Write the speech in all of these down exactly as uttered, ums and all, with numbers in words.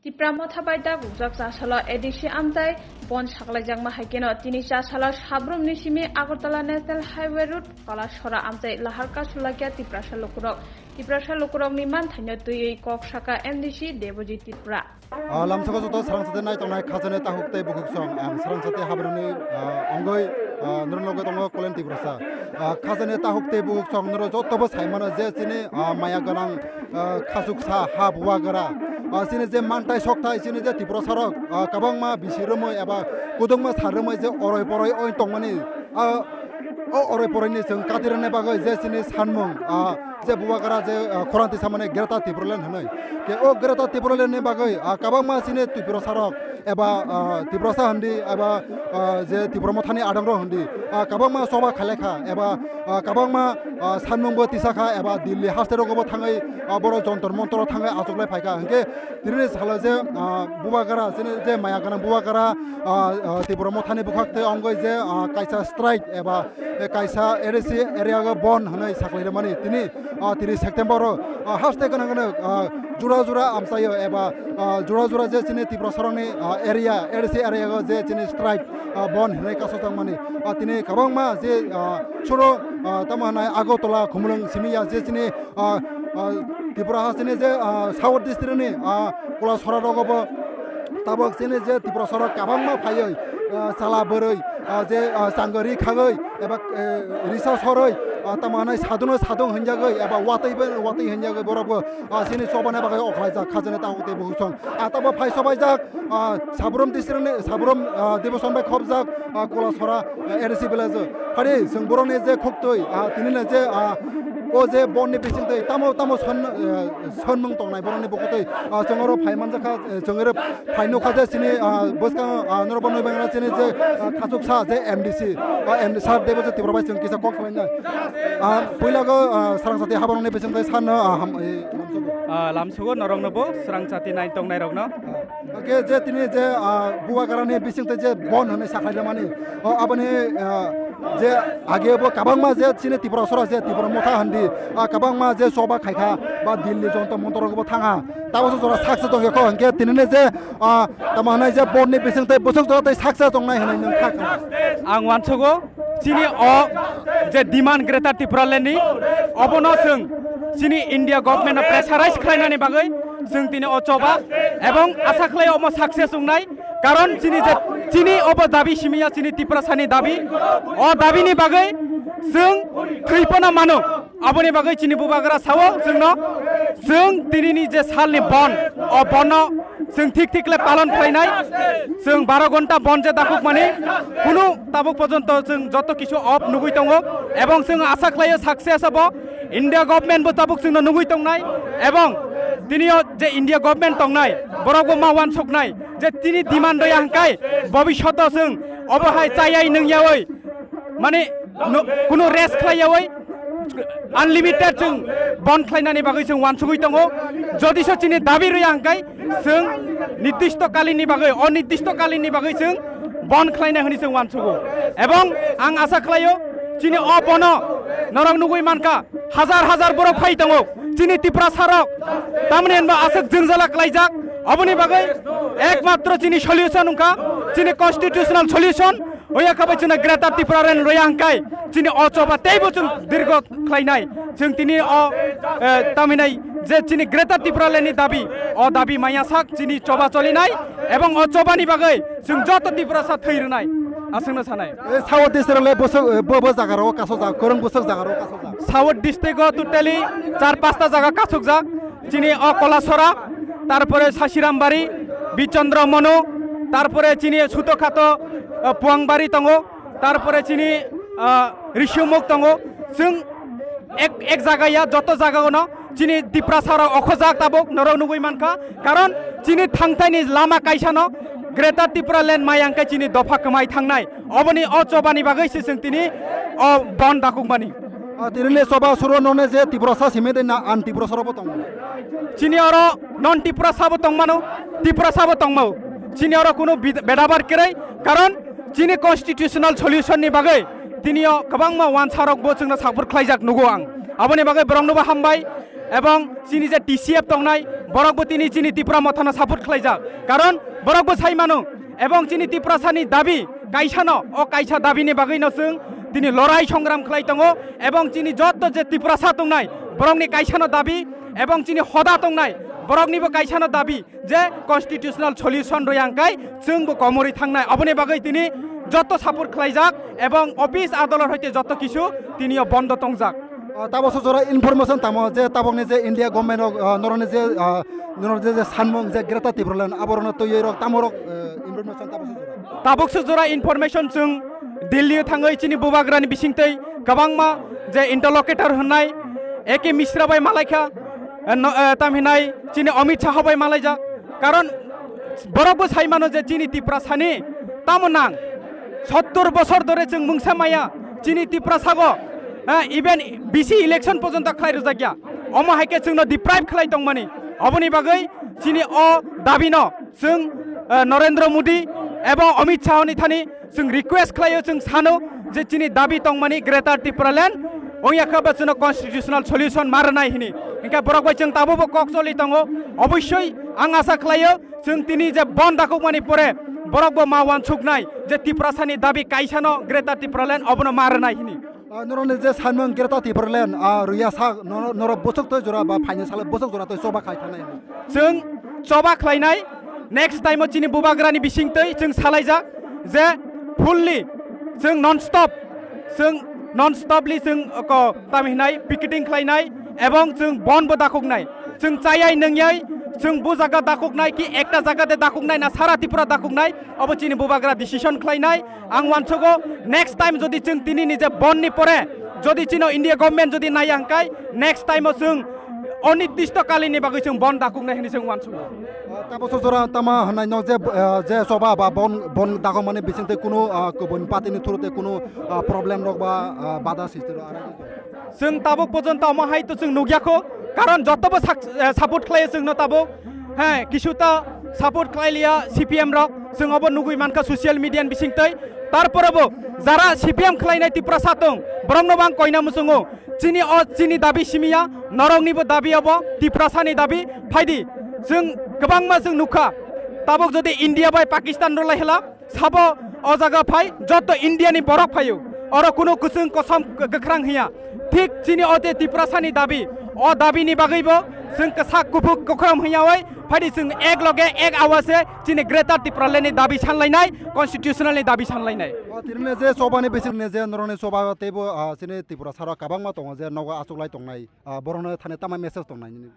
Tipra Motha bai dakhukjak chasalo A D C amchai bon saklaijakma hai kheno tini chasalo sabrumni simi Agartala National Highway Road Kolasora amchai lahar kasulakya Tiprasa lukurok. Tiprasa lukurokni manthaino twiwi kok saka M D C Debojit Tripura. Ah, lamsogo joto swrangchati nai tongnai khajani takhuk tei bukhuksong. Ang swrangchati habroni, ah, ongoi, ah, norok loge tongo Kolen Tiprasa. Ah, khajani takhuk tei bukhuksong norok jotobo sai mano je chini, ah, maya gwnang, ah, khachuksa ha bubagra. Ah, chini je mantai sokthai chini je Tiprasarok, ah, kwbangma bisi romwi eba kudukma sar romwi je oroi poroi oi tongmani. Ah, o oroi poroini chwng katirani bagwi je chini sanmung, ah, je bubagra je, ah, khorang tisamani Greater Tipraland hwnwi. Ke o Greater Tipraland ni bagwi, ah, kwbangma chini Tiprasarok eba, ah, Tiprasa hwndi eba, ah, je Tipra Mothani adangrok hwndi, ah, kwbangma choba khailai kha eba, ah, kwbangma, ah, sanmungbo tisa kha eba Delhi haste rogobo thangwi, ah, borok Jontor Montor o thangwi achuklai phai kha. Hwnkhe tinini salo je, ah, bubagra chini je maya gwnang bubagra, ah, ah, Tipra Mothani bwkhak tei ongoi je, ah, kaisa strike eba eh, kaisa A D C area o bon hwnwi saklairwmani tini, ah, tini September o, ah, haste gwnang gwnang, ah, jura jura amchaio eba, ah, jura jura je chini Tiprasarokni, ah, area, A D C area o je chini strike, ah, bon hwnwi kasokjakmani. Ah, tini kwbangma je, ah, suro, ah, tamo hwnai Agartala Khumulwng simi ya je chini, ah, ah, Tripura hasteni je, ah, South district ni, ah, Kolasora rogo bo tabok chini je Tiprasarok kwbangma phaiwi, ah, chala bwrwi, ah, je, ah, changari khagwi eba, eh, risa sorwi, ah, tamo hwnai sadungno sadung hinjagwi eba watwi bai watwi hinjagwi borok bo, ah, chini chobani bagwi okhlaijak khajani takhuk tei bukhuksong. Ah, tabok phai sobaijak, ah, Sabrum district ni, Sabrum, ah, division bai khobjak, ah, Kolasora, ah, A D C village o. Phari chwng borokni je khuktwi, ah, tinino je, ah, o je bonni bisingtwi tamo tamo son, eh, sonmung tongnai borokni bukhuk twi, ah, chwng oro phai manjakha, eh, chwng oro phai nukha je chini, ah, bwskango, ah, norok bo nukmani chini je, ah, khachuksa je M D C, ah, M D C sir Debojit Tripura bai chwng kisa kok salainai. Ah, puila go, ah, swrangchati haborokni bisingtwi sir no, ah, ham, eh, lamsogo. Ah, lamsogo norokno bo swrangchati nai tongnairokno. Hwnkhe je tini je, ah, bubagrani bisingtwi je bon hwnwi saklaijamani, o aboni, ah, je age bo kwbangma je chini Tiprasarok je Tipra Motha hwndi, ah, kwbangma je choba khaikha ba Delhi Jontor Montor rogo bo thangha. Tabokhe jora saksa tongkha kho, hwnkhe tinini je, ah, tamo hwnwi je bonni bisingtwi bwswk jora tei saksa tongnai hwnwi nwng kha kha. Ang uansugo, chini o je demand Greater Tipraland ni, obono chwng chini India government no pressurize khlainani bagwi chwng tini o choba, ebong asa khlai omo success wngnai, karon chini je, chini obo dabi simi ya, chini Tiprasani dabi, o dabi ni bagwi chwng thwi phano mano. Aboni bagwi chini bubagra sao chwngno, chwng tinini je salni bon, o bonno chwng thik thik le palon khlainai. Chwng baro ghonta bon je dakhukmani, kunu tabuk porjonto chwng joto kisu off nugwi tongo, ebong chwng asa khlaio success obo India government bo tabuk chwngno nugwi tongnai, ebong tinio je India government tongnai, borok bo ma uansuknai je tini demand rwya hwnkhe bobishoto chwng obo hai chayai nungyaui, mane, no, kunu rest khlaiyaui unlimited chwng bon khlainani bagwi chwng uansugwi tongo. Jodi se chini dabi rwya hwnkhe chwng nirdisto kalini bagwi, onirdisto kalini bagwi chwng bon khlaina hwnwi chwng uansugo. Ebong ang asa khlaio, chini o bono norok nugwi mankha, hajar hajar borok phai tongo, chini Tiprasarok, tamni hinba aswk jwngjala klaijak, oboni bagwi ekmatro chini solution wngkha, chini constitutional solution. Oya khabai chwngno Greater Tipraland rwya hwnkhe chini o choba teibo chwng dirgo khlainai. Chwng tini o, eh, taminai je chini Greater Tipraland ni dabi, o dabi maya sak chini choba cholinai, ebong o chobani bagwi chwng joto Tiprasa thwi rwnai. Aswkno sanai. E, South district le bwswk, e, bo, bo jaga rok kasojak, kwrwng bwswk jaga rok kasojak. South district o totally char pasta jaga kasukjak. Chini o Kolasora, tarpore Sasirambari, Bichandra Mono, tarpore chini Sutokhato, eh, Puangbari tongo, tarpore chini, eh, Rishimuk tongo. Chwng ek, ek jaga ya, joto jaga ono chini Tiprasa rok okhojak tabuk norok nugwi mankha. Karon chini thangthaini lama kaisano Greater Tipraland maya hwnkhe chini dopha kwmai thangnai. Oboni o chobani bagwi se chwng tini o bon dakukmani. Ah, tini le choba suro none je Tiprasa simi de na an Tiprasa robo tongo. Chini oro non Tiprasa bo tongmano, Tiprasa bo tongmao. Chini oro kunu bid-, bedabar kwrwi, karon chini constitutional solution ni bagwi tini o kwbangma uansarok bo chwngno support khlaijak nugo ang. Aboni bagwi borokno bo hambai, ebong chini je T C F tongnai, borok bo tini chini Tipra Mothano support khlaijak. Karon borok bo sai mano, ebong chini Tiprasani dabi kaisa no, o kaisa dabi ni bagwi no chwng tini lorai songram khlai tongo, ebong chini jotto je Tiprasa tongnai, borok ni kaisa no dabi, ebong chini hoda tongnai, borok ni bo kaisa no dabi, je constitutional solution rwya hwnkhe chwng bo komorwi thangnai. Oboni bagwi tini jotto support khlaijak ebong office adolot hoite jotto kisu tini o bondo tongjak. Ah, tabok so jora information tamo je tabokni je India government rok, ah, norokni je, ah, norok je, je sanmung je Greater Tipraland aborokno twiwi rok tamo rok, eh, information tabok so jora. Tabok so jora information chwng Delhi o thangwi chini bubagrani bisingtwi kwbangma je interlocutor hwnnai A K Mishra bai malaikha, eh, no, eh, tamhinai chini Amit Shah bai malaijak. Karon borok bo sai mano je chini Tiprasani tamo nang sottor bosor dore chwng mungsa maya chini Tiprasago, eh, even B C election porjonto khlai rwjakya. Omo hai khe chwngno deprive khlai tongmani. Oboni bagwi chini o dabino chwng, eh, Narendra Modi ebong Amit Shah ni thani chwng request khlaio, chwng sano je chini dabi tongmani Greater Tipraland ongya khe ba chwngno constitutional solution ma rwnai hini. Hinkhe borok bai chwng tabukbo kok choli tongo. Obossoi ang asa khlaio chwng tini je bon dakukmani pore borok bo ma wansuknai je Tiprasani dabi kaisano Greater Tipraland obono ma rwnai hini. Ah, norokni je sanmung Greater Tipraland, ah, rwya sak, nor-, norok bwswk twi jora ba phaini salo bwswk jora twi choba khai thanai. Chwng choba khlainai, next time o chini bubagrani bisingtwi chwng salaijak je fully chwng non stop, chwng non stoply chwng ko tamo hinai picketing khlainai ebong chwng bon bo dakuknai. Chwng chayai nwngyai chwng bo jaga dakuknai ki ekta jaga de dakuknai na sara Tripura dakuknai, obo chini bubagra decision khlainai. Ang wansugo next time jodi chwng tini ni je bon ni pore jodi chino India government jodi naiya hwnkhe next time o chwng onirdisto kalini bagwi chwng bon dakuknai hinwi chwng wansugo. Ah, tabok so jora tama hwnai no je, ah, je choba ba bon, bon dakukmani bisingtwi kunu, ah, kubun party ni through tei kunu, ah, problem rok ba, ah, bada sristi rok. Chwng tabuk porjonto omo hai to chwng nukya kho, karon joto bo sak-, eh, support khlaio chwngno tabuk. He, kisu ta support khlai liya C P M rok, chwng obo nugui mankha social media ni bisingtwi. Tarpore bo jara C P M khlainai Tiprasa tong, borokno bo ang koina muchungo. Chini o chini dabi simiya, norokni bo dabi obo, Tiprasani dabi, phaidi. Chwng kwbangma chwng nukha, tabuk jodi India bai Pakistan rwlai hela, sabo o jaga phai, joto India ni borok phaio. Oro kunu kwchwng kosom kwkhrang hiya. Thik chini o je Tiprasani dabi, o dabi ni bagwi bo chwng kwsak kuphuk kwkhram hiya oi, phaidi chwng ek loge ek awaze chini Greater Tipraland ni dabi sanlainai, constitutional ni dabi sanlainai. O tini je choba ni bising ni je norok ni choba teibo, ah, chini Tiprasa rok kwbangma tongo je nogo achuklai tongnai, ah, borok no thani tama message tongnai nini?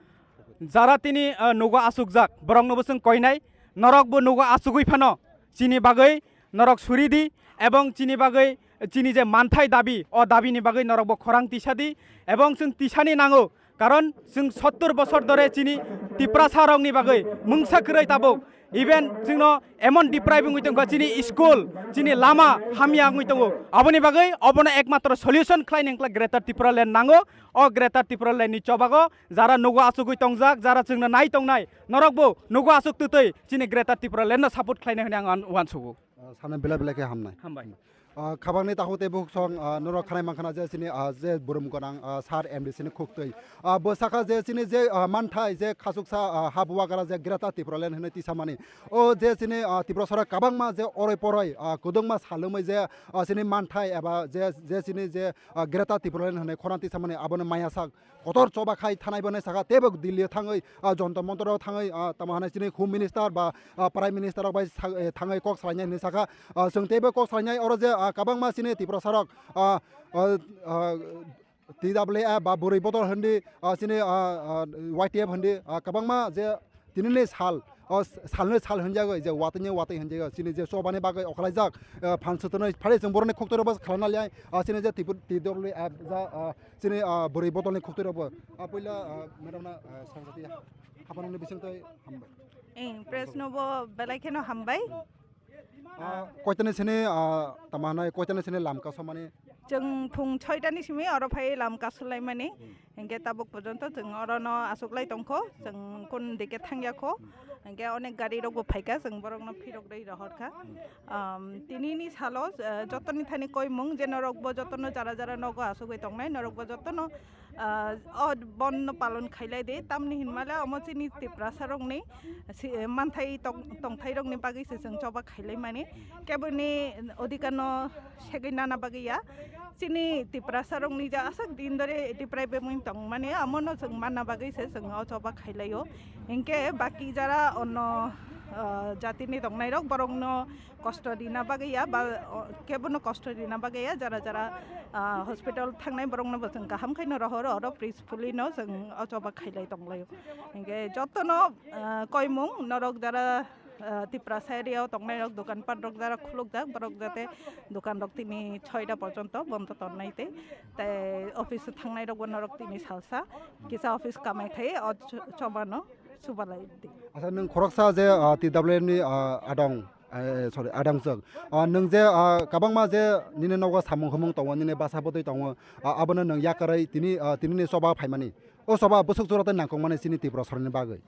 Jara tini, ah, nogo achukjak, borok no bo chwng koinai, norok bo nogo achugwi phano chini bagwi norok suri di, ebong chini bagwi chini je manthai dabi, o dabi ni bagwi norok bo khorang tisa di, ebong chwng tisani nango, karon chwng sottor bosor dore chini Tiprasa rok ni bagwi mungsa kwrwi tabuk, even chwngno emon deprive wngwi tongkha chini school, chini lama hamya wngwi tongo, aboni bagwi obono ekmatro solution khlai nangkla Greater Tipraland nango, o Greater Tipraland ni chobago jara nogo achugwi tongjak, jara chwngno nai tongnai, norok bo nogo achuk twtwi chini Greater Tipraland no support khlainai hwnwi ang wan-, wansugo. Ah, sana belai belai khe hamnai. Hambai. Ah, khabangni takhuk tei bukhuk song, ah, norok khanai mankha na je chini, ah, je burum gwnang, ah, sir M D C ni khuktwi. Ah, bo sakha je chini je, ah, manthai je khachuksa, ah, ha bubagra je Greater Tipraland hwnwi tisamani. O je chini, ah, Tiprasa rok kwbangma je oroi poroi, ah, kwdwngma salwmwi je, ah, chini manthai eba je, je chini je, ah, Greater Tipraland hwnwi khorang tisamani abono maya sak kotor choba khai thanai bo hinwi sakha, teibo Delhi o thangwi, ah, Jantar Mantar o thangwi, ah, tamo hwnwi chini Home Minister ba, ah, Prime Minister rok bai sa-, eh, thangwi kok salainai hinwi sakha. Ah, chwng teibo kok salainai oro je, ah, kwbangma chini Tiprasa rok, ah, ah, ah, T W F ba bwrwi bodol hindi, ah, chini, ah, ah, Y T F hindi, ah, kwbangma je tinini sal, o salni sal hinjago, je watwini watwi hinjago, chini je chobani bagwi okhlaijak, ah, phan swtwnwi phari chwng borokni khuktwi rokbo khlana liya, ah, chini je T W F ja, ah, chini, ah, bwrwi bodolni khuktwi rokbo. Ah, puila, ah, madam na, ah, samsati haphangni bisingtwi hambai. Eng, press no bo belai kheno hambai. Ah, koitani sini, ah, tamo hwnwi koitani sini lam kasomani? Chwng phung soitani simi oro phai lam kasulaimani. Hmm. Hinkhe tabuk porjonto chwng orono achuklai tongkho, chwng kun dike thangyakho. Hmm. Hingke onek gari rok bo phaikha, chwng borok no phirok rwi rohor kha. Um, tini ni salo, uh, joto ni thani koimung je norok bo joto no jara jara nogo asugwi tongnai, norok bo joto no, uh, o bon no palon khailai di. Tamni hinmale omo chini Tiprasa rok ni si-, manthai tong-, tongthai rok ni bagwi se chwng choba khailai mani. Kebo ni odhikar no segwi nana bagwi ya. Chini Tiprasa rok ni ja aswk din dore deprive wngwi tong mani, amo no chwng manna bagwi se chwng o choba khailai o. Hinkhe baki jara ono, ah, jatini tongnairok borokno kosto rina bagwi ya, ba, o, kebono kosto rina bagwi ya, jara jara, ah, hospital thangnai borokno bo chwng kaham khaino rohoro, oro peacefully no chwng o choba khailai tonglaio. Hinkhe jotono, ah, koimung norok jara, ah, Tiprasa area o tongnairok dokan pat rok jara khulukjak, borok jate dokan rok tini soita porjonto bondo tonnai tei, tei office o thangnai rokbo norok tini salsa kisa office kamai khai o cho-, chobano. Subalai di. Acha, nwng khoroksa je, ah, T W F ni, ah, adong, eh, sorry, adong chwng. Ah, nwng je, ah, kabangma je nini nogo samung humung tongo, nini basa bwtwi tongo, ah, abono nwng yakarwi tini, ah, tinini choba phaimani. O choba bwswk jora tei nangkukmani chini Tripura soroni bagwi.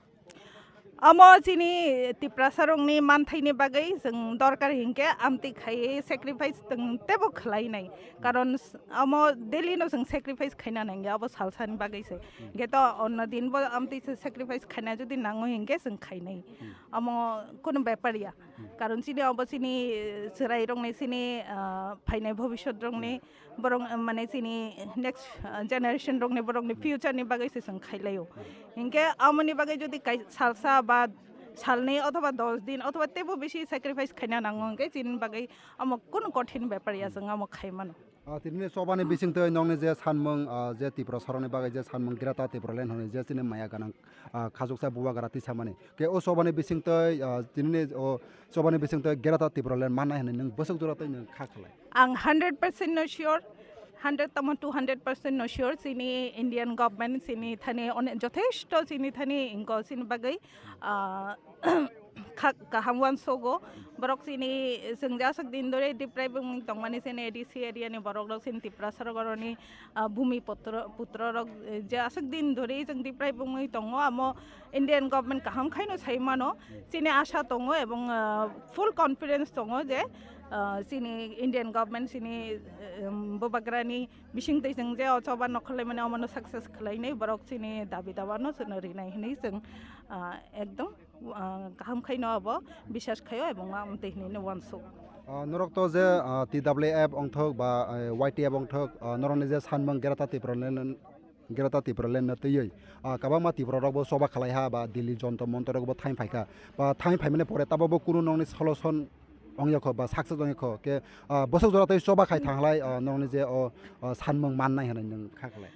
Omo chini Tiprasa rokni manthaini bagwi chwng dorkar hinkhe amtwi khaiwi sacrifice chwng teibo khwlainai. Karon s-, omo daily no chwng sacrifice khaina nangya, obo salsani bagwi se. Hingke to onno din bo amtwi se sacrifice khaina jodi nango hingke chwng khainai. Hmm. Omo kunu bepar ya. Hmm. Karon chini obo chini, eh, chwrai rokni chini, ah, phainai bhobishyot rokni Hmm. borok, eh, mane chini next, ah, generation rokni borokni Hmm. future ni bagwi se chwng khailaio. Hmm. Hingke amoni bagwi jodi kai-, salsa ba salni othoba dos din othoba teibo bisi sacrifice khaina nango hingke chini bagwi omo kunu kothin bepar ya Hmm. chwng omo khaimano. Ah, tini chobani bisingtwi nokni je sanmung, ah, je Tripura sorokni bagwi je sanmung Greater Tipraland hwnwi je chini maya gwnang, ah, khachuksa bubagra tisamani. Khe o chobani bisingtwi, ah, tini o chobani bisingtwi Greater Tipraland mannai hwnwi nwng bwswk jora twi nwng kha khlai? Ang hundred percent no sure, hundred tamo two hundred percent no sure, chini Indian government chini thani one-, jothesto chini thani inko chini bagwi, ah, kha-, kaham uansogo. Borok chini chwng je aswk din dore deprive wngwi tongmani chini A D C area ni borok rok chini Tiprasa rok oroni, ah, bhumi putro, putro rok, eh, je aswk din dore chwng deprive wngwi tongo, amo Indian government kaham khaino sai mano. Chini asha tongo ebong, ah, full confidence tongo je, ah, chini Indian government chini, eh, em, bubagrani bisingtwi chwng je o choba nokholai mani omono success khlainai borok chini dabi dawano chwngno rinai hwnwi chwng, ah, ekdom ah, kaham khaino abo biswas khaio ebong amtwi hinwi no uansuk. Ah, norok to je, ah, T W F ongthok ba, eh, Y T F ongthok, ah, norokni je sanmung Greater Tipraland, Greater Tipraland no twiwi, ah, kabangma Tripura rokbo choba khlai ha ba Delhi Jantar Mantar rokbo thain phaikha. Ba thain phaimani pore tabokbo kunu nokni solution ongya kho ba success ongya kho. Khe, ah, bwswk jora tei choba khai thanglai, ah, nokni je o, ah, sanmung mannai hwnwi nwng kha khlai?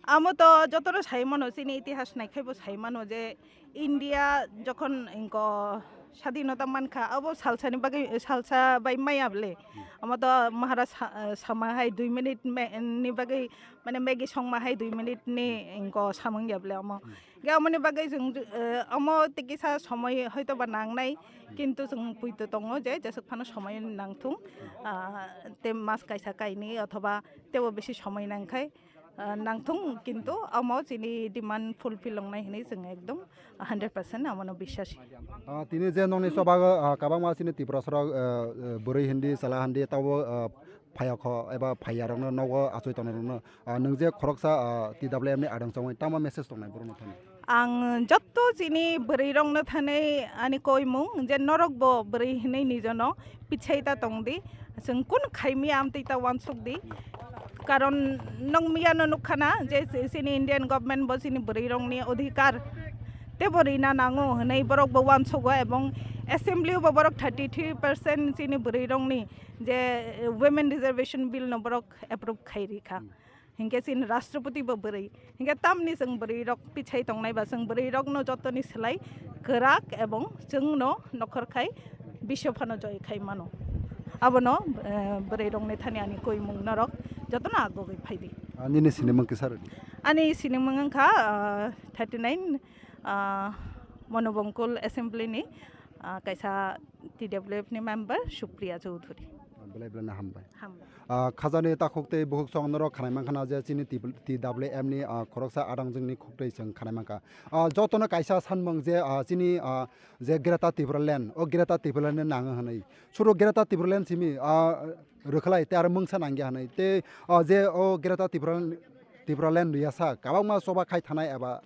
Amo to jotono sai mano, chini itihas naikhaibo sai mano je India jokhon inko sadinota mankha, abo salsani bagwi, salsa bai maya bole. Amo to Maharaj sa-, sama hai dui minute me-, ni bagwi, mane Maggi songma hai dui minute ni inko samung ya bole amo. Ge amoni bagwi jwng, eh, amo tikisa somoi hoito ba nangnai, kintu jwng puito tongo je jesuk phano somoi nangthung, ah, te mas kaisa kainwi othoba tebo bisi somoi nangkhai, ah, nangthung, kintu amo chini demand fulfill wngnai hinwi chwng ekdom hundred percent amono biswas. Ah, tini je nokni chobago, ah, kabangma chini Tripura sorok, ah, ah, bwrwi hindi, chwla hindi, tabo, ah, phayokho eba phaiyarokno nogo achoi tongnai rokno, ah, nwng je khoroksa, ah, T W F ni adong chongwi tamo message tongnai borokno thani? Ang jotto chini bwrwi rokno thani ani koimung je norok bo bwrwi hinwi nijono pichai ta tong di, chwng kun khaimi amtwi ta uansuk di. Karon nwng miyano nukha na je chini Indian government bo chini bwrwi rokni odhikar tebo rina nango hwnwi borok bo uansugo, ebong assembly bo borok thirty three percent chini bwrwi rokni je women reservation bill no borok approve khai rikha. Hmm. Hinkhe chini Rashtrapati bo bwrwi. Hinkhe tamni chwng bwrwi rok pichai tongnai ba chwng bwrwi rokno jotoni slai kwrak ebong chwngno nokhor khai biswa phano joy khai mano. Abono, eh, bwrwi rokni thani ani koimung norok jotono agogwi phaidi. Ah, nini sinimung kisa rwdi? Ani sinimung wngkha, ah, thirty nine, ah, Monobongkul Assembly ni, ah, kaisa T W F ni member Supriya Chowdhury. Belai belai no hambai. Hambai. Ah, khajani takhuk tei bukhuk song norok khanai mankha na je chini T W M ni, ah, khoroksa adang jwngni khuktwi chwng khanai mankha. Ah, jotono kaisa sanmung je, ah, chini, ah, je Greater Tipraland, o Greater Tipraland no nango hwnwi. Suru Greater Tipraland simi, ah, rwkhlai tei aro mungsa nangya hwnwi. Tei, ah, je o Greater Tipraland, Tipraland rwya sa, kabangma choba khai thanai eba